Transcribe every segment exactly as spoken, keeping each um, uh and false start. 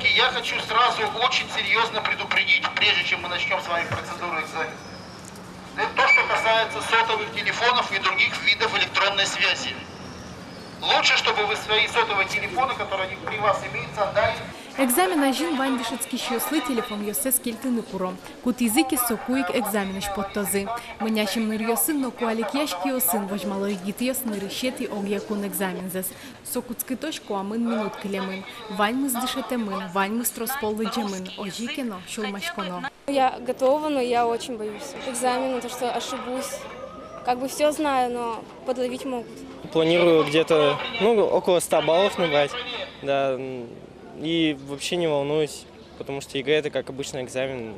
Я хочу сразу очень серьёзно предупредить, прежде чем мы начнём с вами процедуру экзамена. Это то, что касается сотовых телефонов и других видов электронной связи. Лучше, чтобы вы свои сотовые телефоны, которые при вас имеются, отдали. Экзамен азьын вань дышетскисьёслы телефонъёссэс кельтыны куро. Кутӥзы ке соку ик экзаменысь поттозы. Мынясьым ныръёсын но куалекъясь киосын возьмало егитъёс нырысетӥ огъякун экзамензэс. Со кутскытозь куамын минут кылемын. Ваньмыз дышетэмын, ваньмыз трос пол лыдӟемын, озьы ке но сюлмаськоно. Я готова, но я очень боюсь экзамена, то, что ошибусь. Как бы всё знаю, но подловить могут. Планирую где-то, ну, около ста баллов набрать, да, м, и вообще не волнуюсь, потому что ЕГЭ — это как обычный экзамен,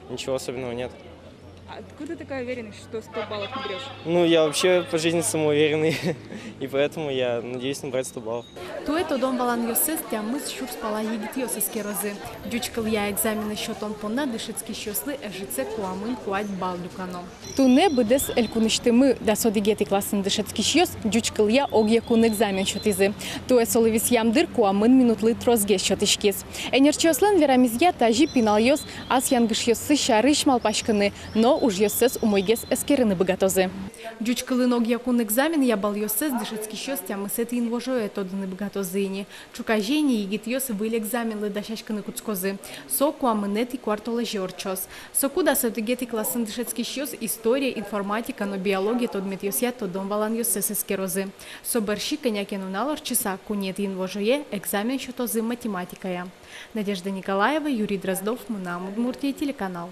ничего особенного нет. Откуда такая уверенность, что сто баллов наберёшь? Ну, я вообще по жизни самоуверенный, и поэтому я надеюсь набрать сто баллов. Туэ тодон-валанъёссэс тямыс сюрс пала егитъёс эскерозы. Ӟуч кылъя экзаменэз сётон понна дышетскисьёслы ӧжытсэ куамын куать балл люкано. Туннэ быдэс элькунысьтымы дас одӥгетӥ классын дышетскисьёс ӟуч кылъя огъякун экзамен сётӥзы. Туэ солы висъям дыр куамын минутлы тросгес сётӥськиз. Ӧнерчиослэн верамезъя, тазьы пиналъёс ас янгышъёссы сярысь малпаськыны но ужъёссэс умойгес эскерыны быгатозы. Ӟуч кылын огъякун экзаменъя баллъёссэс дышетскисьёс тямысэтӥ инвожое тодыны быгатозы ини. Ӵуказе ини егитъёс выль экзаменлы дасяськыны кутскозы. Со куамынэтӥ куартолэзе ортчоз. Соку дас одӥгетӥ классын дышетскисьёс история, информатика но биология тодметъёсъя тодон-валанъёссэс эскерозы. Со бӧрсьы кӧня ке нунал ортчыса, куинетӥ инвожое экзамен сётозы математикая. Надежда Николаева, Юрий Дроздов, «Мынам Удмуртие» телеканал.